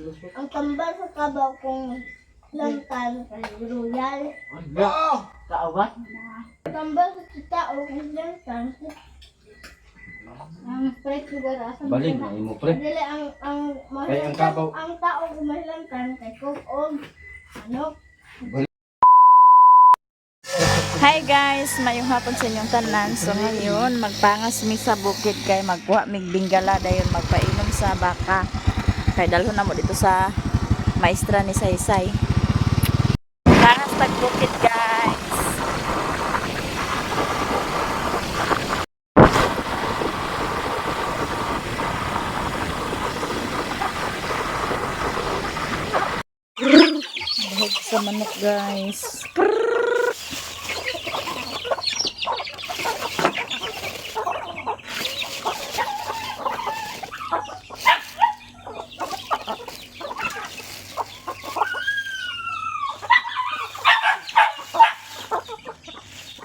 Ang tambal sa kabaw kung lantan kay royal. Kaawa? Ang tambal sa tao kung lantan. Ang Sprite sugar asa mo Balin na. na imo pre. Dili ang Kay ang kabaw. ang tao kung mahilantan kay coke og ano. Hi guys, mayong hapon sa inyong tanan. So ngayon, magpangas mi sa bukid kay magkuha mig binggala dayon magpainom sa baka. Kay dalhon na mo dito sa maestra ni Saysay. Pangas tag bukid, guys. Bahog sa manok, guys.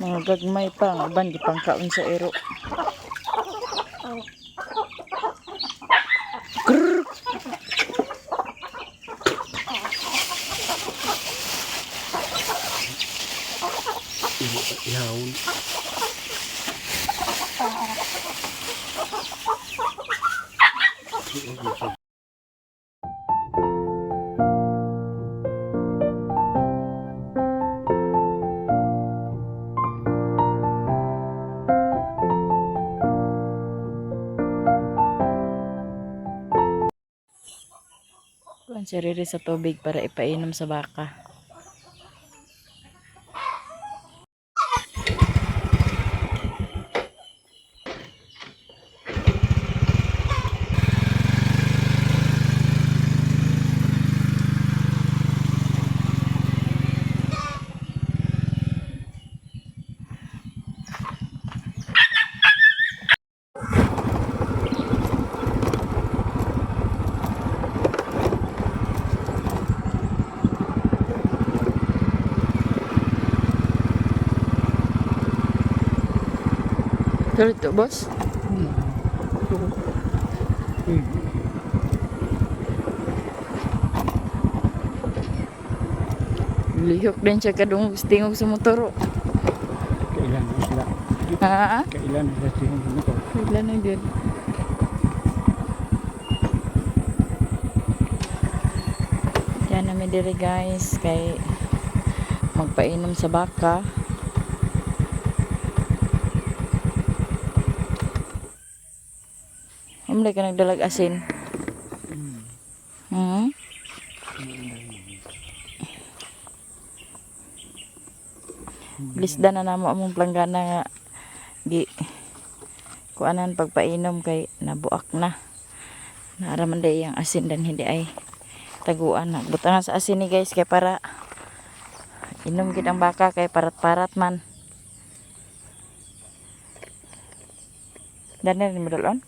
Mga gagmay pa, ang uban di pang kaon sa ero. Grrr. Ihawon. Kuan si Riri sa tubig para ipainom sa baka. Tuloy to, boss. Lihok din siya kadungog tingog sa motoro. Kailan na sila? Ha? Kailan na sila tingog mo? Kailan na din. Yan namin diri, guys, kay magpainom sa baka. Umlay ka nagdalag asin. Hmm? Blisda na namo among planggana nga gi kuanan pagpainom kay nabuak na. Naaraman day ang asin dan hindi ay taguan. Nagbutangan sa asin ni, guys, kay para inom gid ang baka kay parat-parat man. Dan rin mo dalon?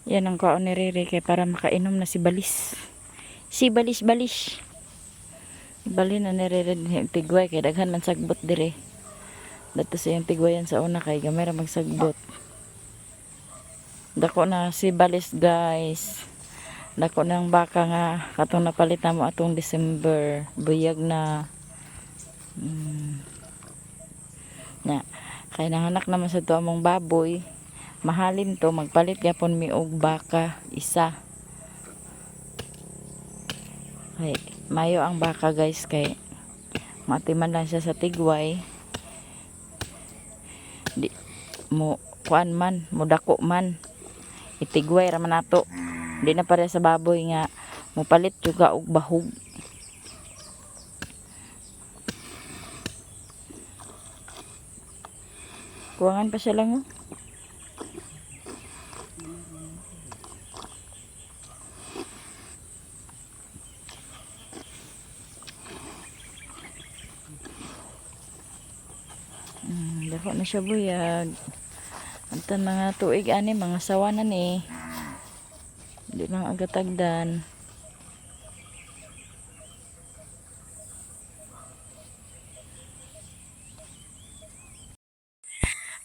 Yan ang kaon ni Rere kay para makainom na si Balis. Si Balis Balis. Bali na ni Rere din yung tigway kay daghan man sagbot dire. Dato sa iyang tigwayan sa una kay gamay ra magsagbot. Dako na si Balis, guys. Dako ng baka nga katong napalit na mo atong December. Buyag na. Na kay nanganak naman sa tuwa mong baboy, mahalin to magpalit gyapon mi og baka isa kay mayo ang baka, guys, kay matiman lang siya sa tigway, di mo kuan man mo dako man, itigway ra man nato, di na pare sa baboy nga mopalit juga og bahog. Kuwangan pa siya lang, oh. Dako na siya buyag. Antan mga tuig ani, mga sawa na ni. Di lang agatagdan.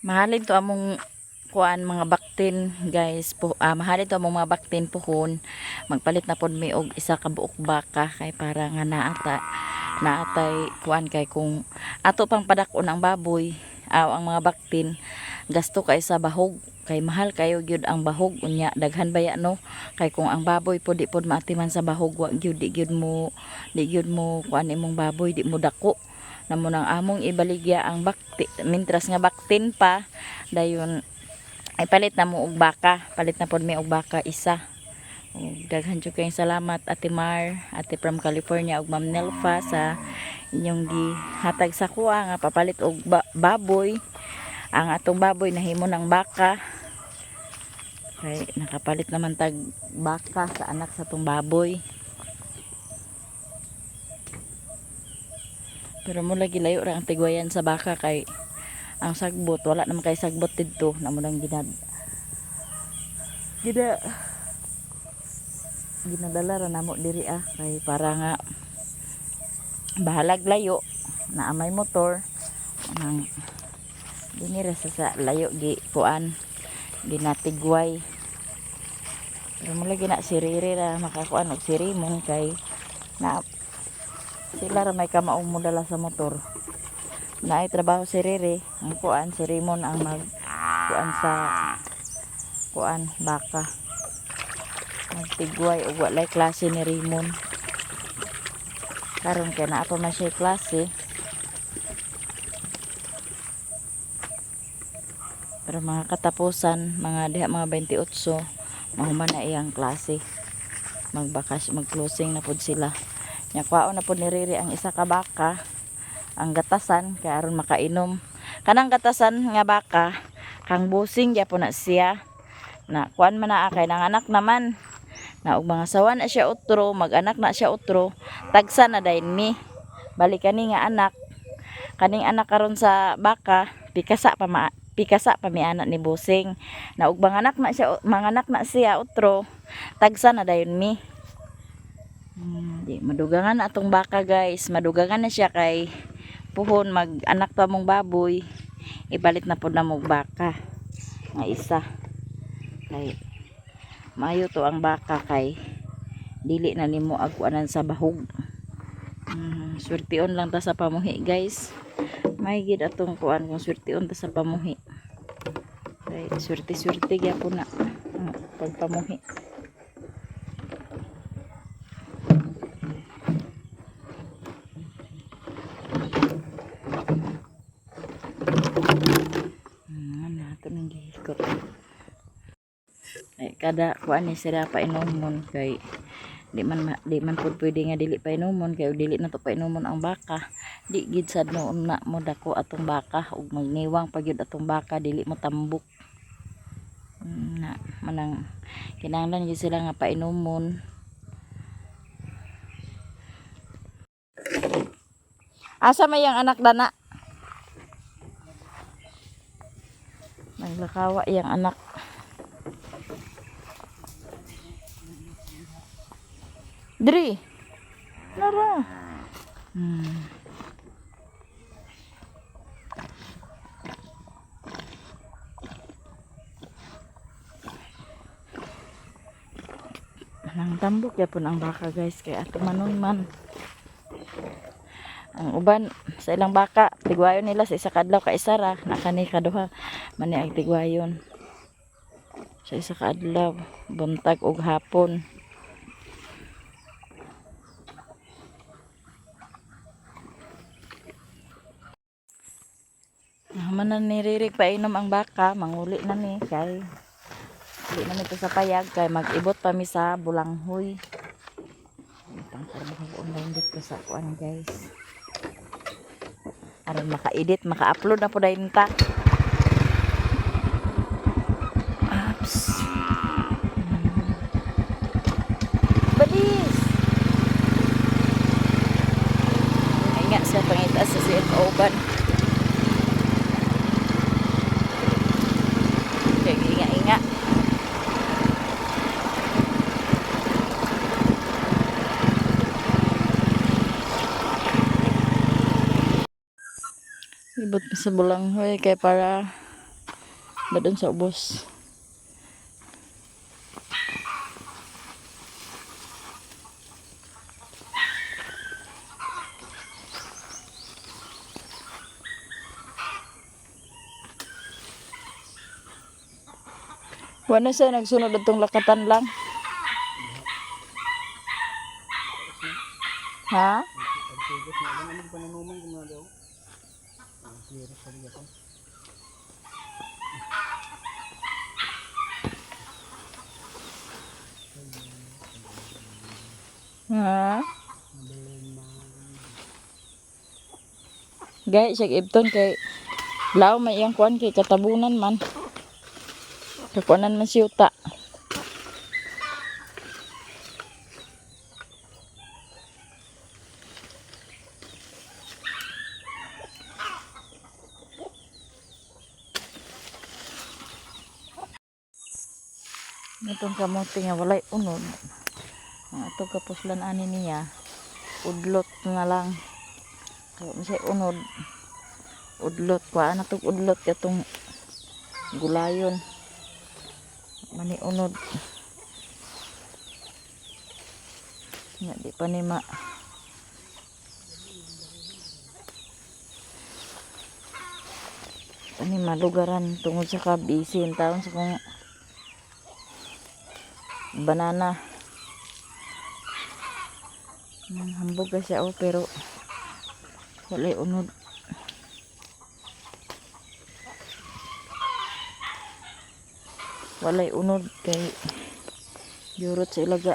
Mahalin to among kuan mga baktin guys po, mahalin to among mga baktin puhon, magpalit na pod mi og isa ka buok baka kay para nga naatay kuan kay kung ato pang padak-on ang baboy aw ang mga baktin, gasto kay sa bahog kay mahal kayo gyud ang bahog, unya daghan baya no, kay kung ang baboy po di pod maatiman sa bahog, wa gyud, di gyud mo kuan imong baboy, di mo dako namo nang among ibaligya ang bakti mintras nga baktin pa, dayon ay palit na mo og baka, palit na pod mi og baka isa. Ug daghan jud kayong salamat, Ate Mar, Ate from California ug Ma'am Nelfa sa inyong gihatag sa kuha nga papalit og baboy. Ang atong baboy nahimo ng baka kay nakapalit naman tag baka sa anak sa atong baboy. Pero mo lagi layo ra ang tigwayan sa baka kay ang sagbot wala naman kay sagbot didto na mo nang gina ginadala ra namo diri kay para nga bahalag layo na may motor nang dinhi ra sa layo gi kuan ginatigway. Pero mo lagi na si Riri ra makakuan og si Raymond kay na sila ra may kamaong modala sa motor na ay trabaho si Riri, ang kuan si Raymond ang mag kuan sa kuan baka magtigway og walay klase ni Raymond karon kay naa pa man siya klase. Pero mga katapusan mga diha mga 28 mahuman na iyang klase, magbakas mag-closing na pud sila nya. Kwaon na pud ni Riri ang isa ka baka, ang gatasan kay aron makainom. Kanang gatasan nga baka kang busing gyapon na siya na kuan man na kay nanganak naman na og mga sawa na siya utro, mag-anak na siya utro, tagsa na dayon mi. Balik kani nga anak, kaning anak karon sa baka pikasa pa ma, pikasa pa mi anak ni busing na og manganak na siya, manganak na siya utro, tagsa na dayon mi. Di madugangan na atong baka guys, madugangan na siya kay puhon mag anak pa mong baboy, ibalit na pud na mong baka nga isa kay maayo to ang baka kay dili na nimo agkuanan sa bahog. Swertion lang ta sa pamuhi guys, may gid atong kuan kung swertion ta sa pamuhi kay swerte swerte gyapon na ang pagpamuhi. Ano ato nang gihikot. Ay, kada kuan ni sila painomon kay di man pud pwede nga dili painomon kay og dili na to painomon ang baka, di gid sad noon na mo dako atong baka ug magniwang pa gyud atong baka, dili mo tambok. Na manang kinahanglan gyud sila nga painomon. Asa may ang anak dana? Naglakawa iyang anak. Diri. Nara. Nang tambok yapon ang baka guys kay ato manon man. Ang uban sa ilang baka, tigwayon nila sa isa ka adlaw ka isa ra, na kani kaduha mani ang tigwayon. Sa isa ka adlaw, buntag ug hapon. Naman na niririg painom ang baka, manguli na ni kay uli na nito sa payag kay mag-ibot pa mi sa bulanghoy. Pang trabaho online dito sa kuan guys. Aron maka-edit, maka-upload na po dayon ta. Apps. Balis! Ay nga siya pangita sa siyang kauban. Ibot mi sa bulanghoy kay para dadon sa ubos. Wala siya nagsunod atong lakatan lang. Ha? Pagtigos na lang anong pananuman kung mga daw. Ang clear sa liya ko. Ha? Gay siya ibton kay law may iyang kuan kay katabunan man. Kakuanan man siyuta. Itong kamote nga walay unod. Ang ato kapuslan ani niya, udlot na lang. Kaya mo siya unod. Udlot kuha na tong udlot katong gulayon. Mani unod. Nga di pa ni ma ani malugaran tungod sa ka busy ang taon sa kong banana. Hambog ka siya oh, pero walay unod. Walay unod kay yurot sa ilaga.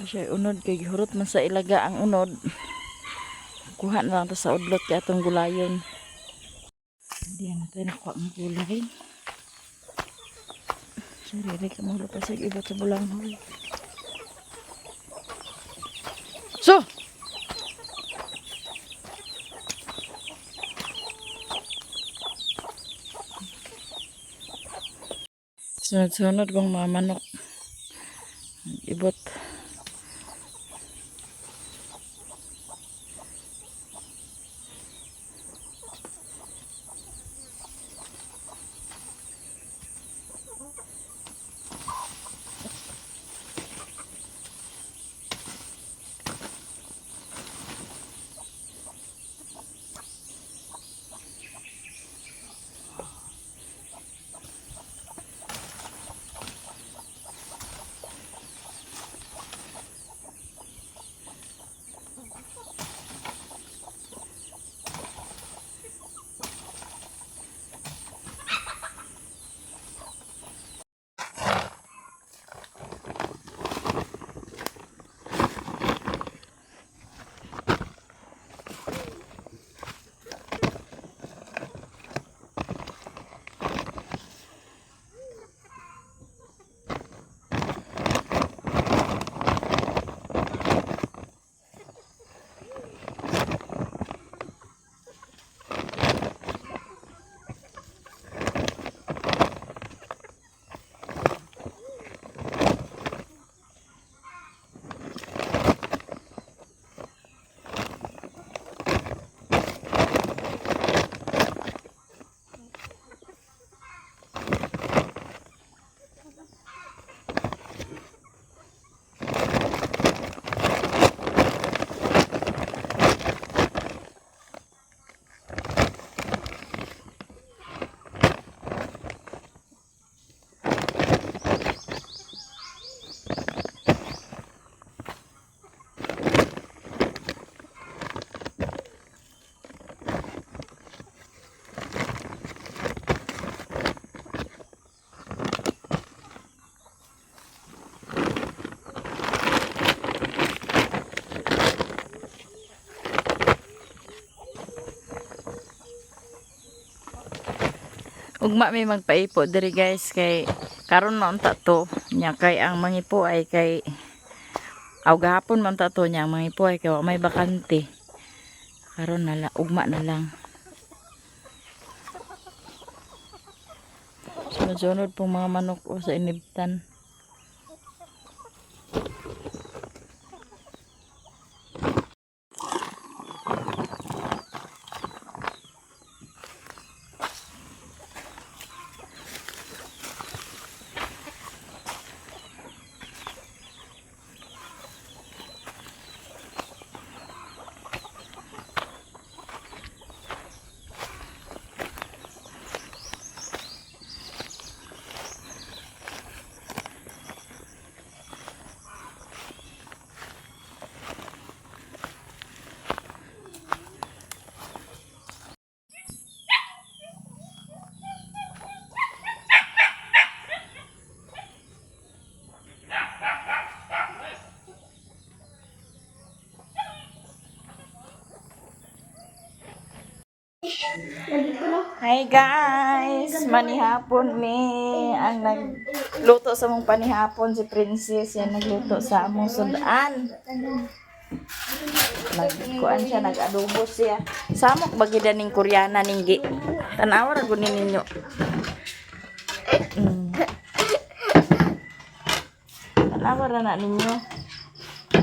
Siya unod kay gihurot man sa ilaga ang unod. Kuha na lang ta sa udlot kay atong gulayon. Hindi na tayo nakuha ang gulay. Sarili ka mo pa sa iba't sa bulang. So! Sunod-sunod kong mga manok. Ibot. Ugma may magpaipo diri, guys, kay karon na unta to nya, kay ang mangipo ay kay aw gahapon man ta to nya, ang mangipo ay kay wa may bakante. Karon na lang, ugma na lang. Sunod-sunod pong mga manok o sa inibtan. Hi guys! Manihapon mi. Ang nagluto sa mong panihapon si Princess. Yan nagluto sa among sudan. Nagkuan siya, nag-adobo siya. Samok bagida ning Koreana ning gi. Tanawa ra gud ni ninyo. Tanawa ra na ninyo.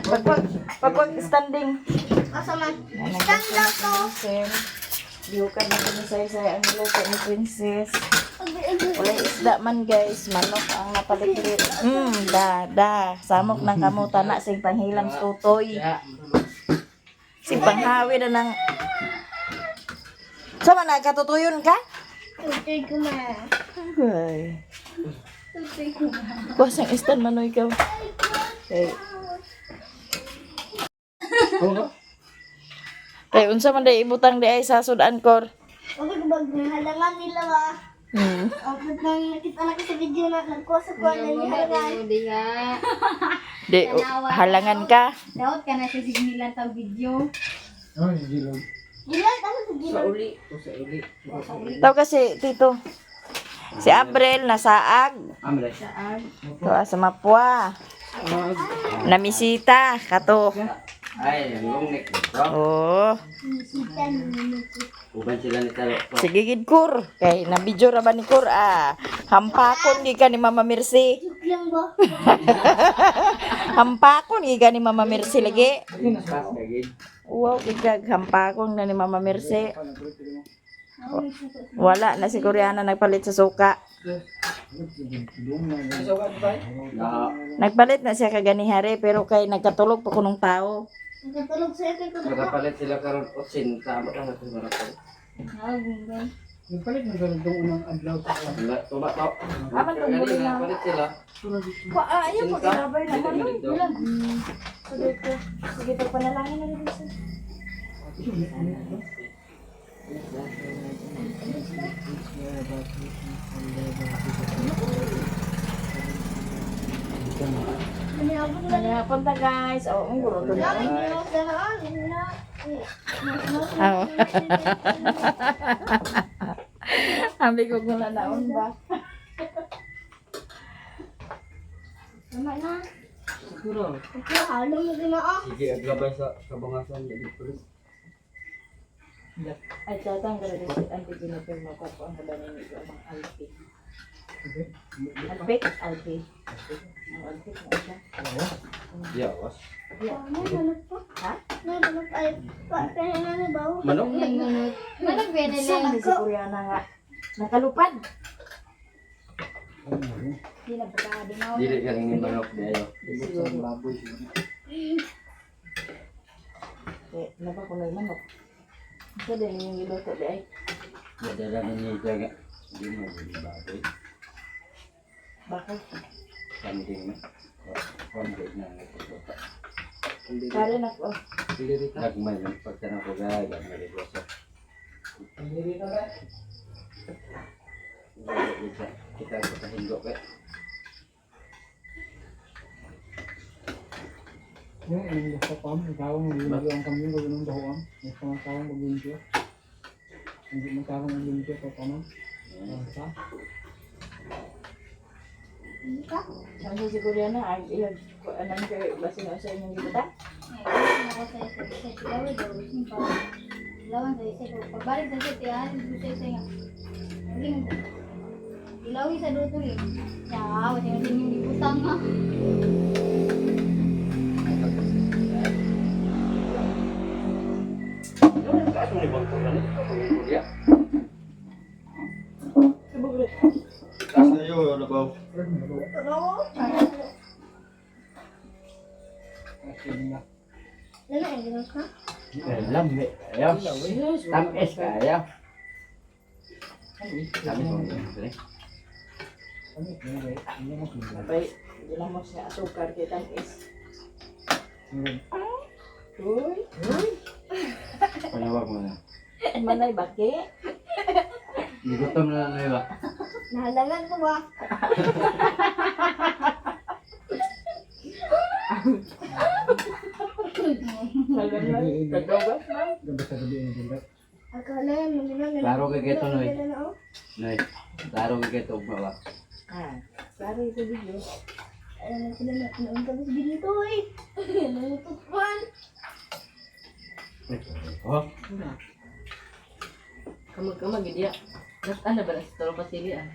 Pagwag, pagwag standing. Asa man? Yan, Stand nagluto up na to. si Princess. Dihukan na kini say ang niluto ni Princess. Wala isda man, guys, manok ang napaliklit. Da da, samok ng kamuta na sing panghilam sa tutoy. Sing panghawi na ng. Sama na katutuyon ka? Tutoy ko ma. Ay. Tutoy ko ma. Kuwasang istan manoy ka. Kay Kay unsa man day ibutang di ay sa sudan kor. Okay, bag halangan nila ba? Abot nang nakita na ko sa video na nagkuha sa kuha na ni halangan. Di halangan ka. Daot ka na sa signilan tag video. Ay, gilog. Gilag, ano sa gilag? Uli. O sa uli. Taw kasi tito. Si Abril nasaag. Amre. Tuwa sa Mapua. Namisita kato. Ay, ang long neck. Oh, Sita ni Uban sila ni Talo. sige gid kur. Kay nabidyo ra ba ni kur ah. Hampakon gi ka ni Mama Mercy. Joke lang ba? Hampakon gi ka ni Mama Mercy lagi. Pas kagid. Wow, gid ka hampakon na ni Mama Mercy. Wala na si Koreana nagpalit sa suka. Na, Nagpalit na siya kaganihari pero kay nagkatulog pa kunong tao. Nagkatulog sa'yo kay kuno. makapalit sila karon 80 mo lang sa mga Nagpalit na ganun itong unang adlaw sa Wala, tuba to. Aman tong buli na. Nakapalit sila. Wa ayaw ko ilabay na Dili man dito. Sige ko. Sige pagpanalangin na rin siya. Manihapon lang. Manihapon ta guys. Oh, ang guro to. Ay, gilag na na. Oo. Ambi ko gula naon ba? Tama na. Siguro. Ito, halo mo ginoo. Sige, aglabay sa kabangasan dili pulis. Ay, tatang grabe si Auntie Jennifer mapapo ang kabanin ito ang mga alpi. Alpi? Alpi. Ang alpi na siya. Yeah, was. May manok pa. Ha? May manok ay. Pa, kaya nga na ba? Manok. Manok ba na Sa lang? si Koreana nga. Nakalupad. Di na pagkakadi mo. Dili ka rin ni manok di ayo. Sa baboy siguro. Eh, napa ko na yung manok. Isa din yung giluto di ay. Madala ni niya nga. Di mo di baboy. Bakit? Kanding man. Kanding na nagpagluto. Kare na ko. Nagmay lang pagtanong ko gay, gamay di ko sa. Kita ko sa hinggo kay. Yung ang sa pam, tawang hindi ang kami ko ng dahoan. May mga tawang maglimpyo. Hindi mo tawang maglimpyo pa paman. Ka? Ano siguro yan na, ay ilag anang kay basin sa inyong gibutan. Ay, ako sa isa sa tilawi daw sin pa. Lawan sa isa ko. Pagbalik sa isa tiyan, sa isa nga. Uling. Tilawi sa duto eh. Ciao, sa yung yung gibutang nga. Taas mo ni Bangko na ni. Taas na yun, ano ba? Lala, ay ganun ka? Lami. Ayaw. Tamis ka, ayaw. Tamis mo. Abay, ginamos nga asukar kay tamis. Uy, uy. Panawag mo na. Manay baki. Gigutom na lang na iba. Nahalangan ko ba? Kagawas man. Akala yan, Klaro kay Keto, Noy. Sila na, oh. Noy. Klaro kay Keto, ugma ba? Ah, sorry sa video. Alam na sila na, noon kami sa ginito, eh. Nangutupan. Oh, Kamag-kamag gid ya. Nas ana ba na sa turo pasili ah.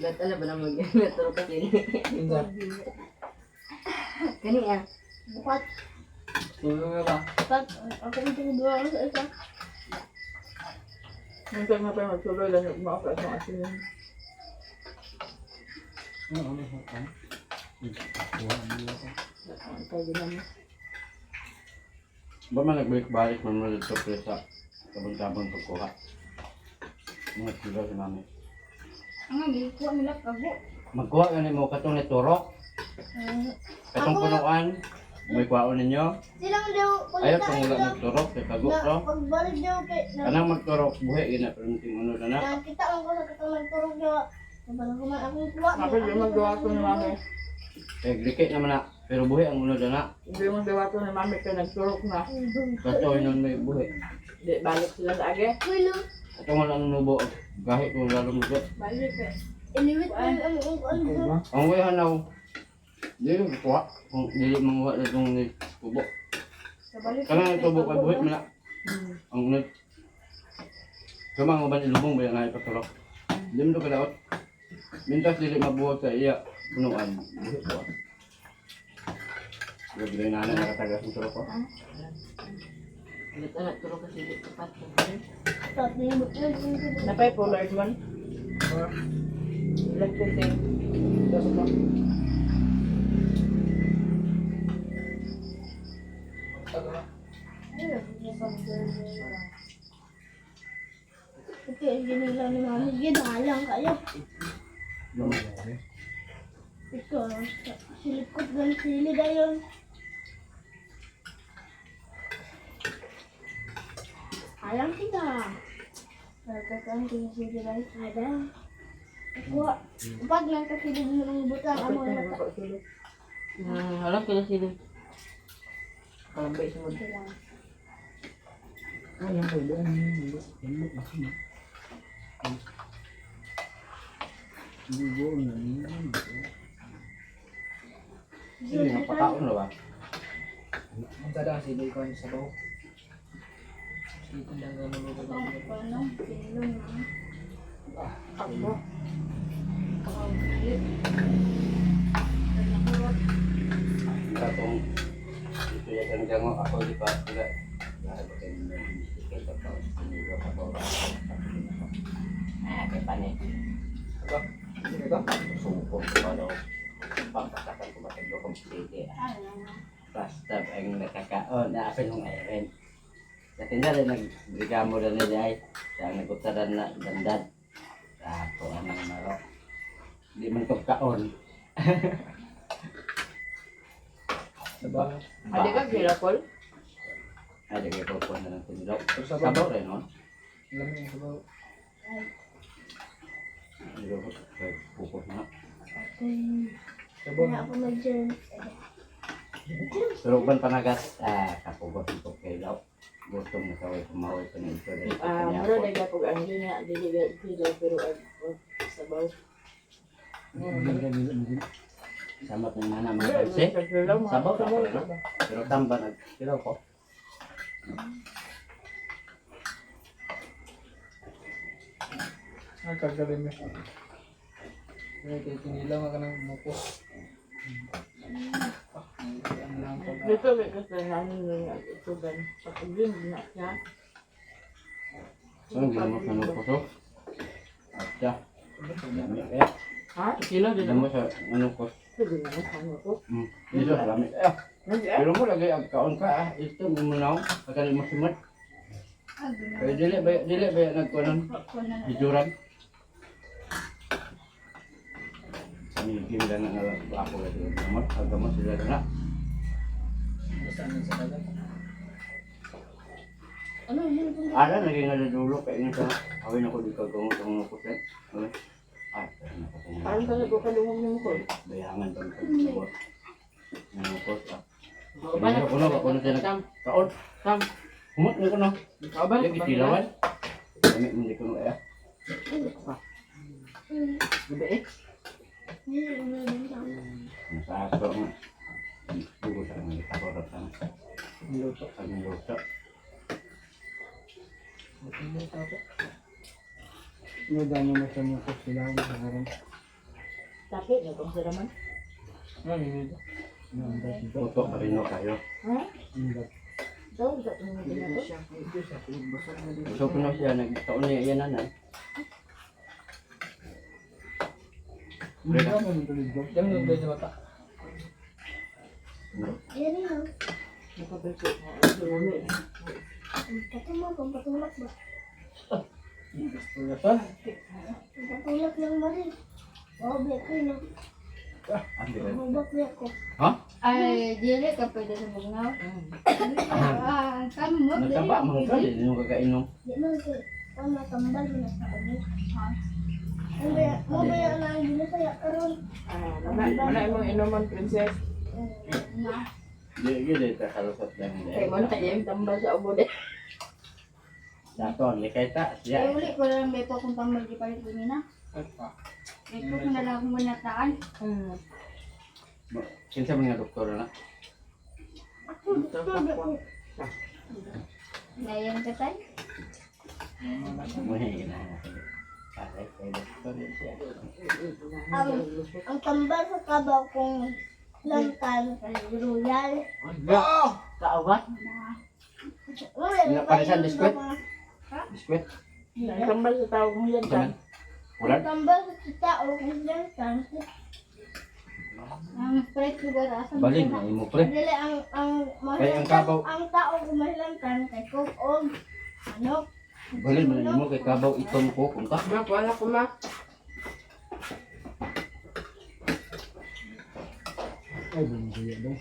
Gat ana ba na mag turo pasili. Kani ah. Bukat. Tulong na ba? Pag, ako yung tumudura ako sa isa. Minsan nga pa magtuloy lang yung mga sa asin. Kay ginamo. Ba man nagbalik-balik man mo dito pre sa tabang-tabang pagkuha. Mga sila si mami. Ang gikuha nila kago. Magkuha ka nimo katong ni turok. Katong punuan. May kuwaon ninyo. Silang daw, Ayaw pagkain tong wala daw, magturok kay kagok na to. pagbalik daw kay, na, Kanang magturok buhi gina pero ting unod na. nakita ko sa katong nagturok daw. Nabala ko man akong kuha. Ako di magawa ko ni mami. Kay grike naman na pero buhi ang unod na. Hindi mo gawa ko ni mami kay nagturok na. Kato hinon may buhi. Di balik sila sa age. Kulo, Katong wala ang nubo gahi ko lalo mo. Balik eh. iliwit mo yung ang ang Ang way hanaw. Dili ko kuha kung dili manguha na itong ni tubo. Sa balik. Kanang tubo kay buhi man na. Ang unod. Kama ang uban ilubong ba yan ay paturok. Di mo to kadaot. Mintas dili mabuhat sa iya punuan. Buhi ko. Grabe na nanay nakatagas ng turok ko. Gat ana turok kasi di tapat. Stop na yung Napay po Lord man. Left thing. Ito yung ginila ni Mami. Ginalang kayo. Ito, silikot ng sili dayon. Alam kita. Nagkakaan ko yung sili dayon. Ada. Kuha. Pag nagkasilid mo ng butang, amo na ta. Alam ko na sila. Kalambay sa mga. Hindi nga pakaon na ba? Ang kada kasi hindi ko yung sabaw. Sige, tandang ka mo ba? Ano, sinilong na. Ako. Katong ito ya kan jango ako di pa sila. Lahat ba kayo nyo kay sa pa sinilo ka ba? Ah, kay pane. Aba, hindi ka? Suko ko ano. Pampatakan ko mataglo kong sige. Basta ang nakakaon na apin kong ayren. Sa tinda rin nagbrigamo na nila ay sa nagutaran na dandad. Sa ako anang maro. Di man ko kaon. Sabaw. Adi ka sila Paul? Ay, di kayo kukuha na ng tindaw. Sabaw. Sabaw rin, no? Alam mo yung sabaw. Hindi ko kukuha na. Sabaw. Kaya ako mag-germs. Pero uban panagas, ah, kapugot ito kay daw. Gutom na kaway kumaway pa na ito. Ah, mura na gyapon ang nga dili gyud hilaw pero ag sabaw. Samat ng nana mga panse. Sabaw ka pa no? Pero tamba nagkilaw ko. Ay, kagaling mo. Ay, kay tinilaw nga ka ng mukos. Ah, ano lang pag- Dito kay kasi namin yung itugan. Pag-ubin na siya. Ano ginamot na nukos oh? At siya. Lami kaya. Ha? Kilo din. Ginamot sa nukos. Sige na mo ko. Dito lami kaya. Pero mo lagi ang kaon ka ah. Ito mo muna Pagkali mo sumat. Ah, ginawa. Kaya dili ba nagkunon. Ko na lang. Bijuran. Migil lang nga ako lagi ang gamot. Ang gamot sila na. Basta ano sa dagat. Ano yun kung Ara naging nga dulo kay nga sa awin ako di ka gamot ang nukos eh. Awin. Ay, ano ko kung Parang talaga ka lumong mo ko. Bayangan pa ng pagkabot. Nukos ah. Balik Kuno ba kuno sila Sam, kaon. Sam. Humot ni kuno. Kabalik Lagi tilawan. Kami hindi ko eh. Gabi eh. Nasa aso nga. Dugo sa mga takorot sana. Niluto. Ang luto. Ano dami mo sa mukos sila ang sakaran. Sakit na kung sila man. Ano yun ito? Ano ang dati? Luto pa rin no kayo. Ha? Ang dati. Daw sa inyo na to. So kuno siya nagtaon niya yan nanay. Hindi ka mo tulog ko. Diyan mo sa mata. Yan yun. Nakabalik ko. Lumi. Katulog, ang patulak ba? Wala pa. Ang patulak ng baril. Oh, biyak ko yun. Ah, di ba? Mabak biyak ko. Ha? Ay, dili ka pwede sa bugnaw. Ah, ang kamot. dili Nagtaba ka mo ka pwede. di nyo kakainom. Di man ko. Oh, matambal mo na sa ulo. Mo ba yan na ang ginasaya karon? Ah, wala imong inuman princess. Na. Di gid ta kalusot lang Kay di. mo na yung tambal sa ubo de. Sa ato ang likay ta Ay, siya. uli ko lang beto kung pang magpalit ko nina. Ay pa. Beto ko na lang akong banataan. Kinsa man nga doktor na? Ako, doktor ba ko? Ngayon ka tayo. Muhi na. Pare kay doktor yan siya. Ang tambal sa kabaw kong lantan kay Royal. Kaawa. Wala Parisan biskwit? Biskwit? Ang tambal sa tao kong Sa lantan. man? Ulan? Ang tambal sa tao kong lantan. Ang Sprite lugar asa mo Balin na. na imo pre. Dili ang Kay ang kabaw. ang tao kong mahilantan kay coke og manok. Balin man imo kay kabaw itom ko kung ka. Ma, wala ko ma. Ay, bumili daw.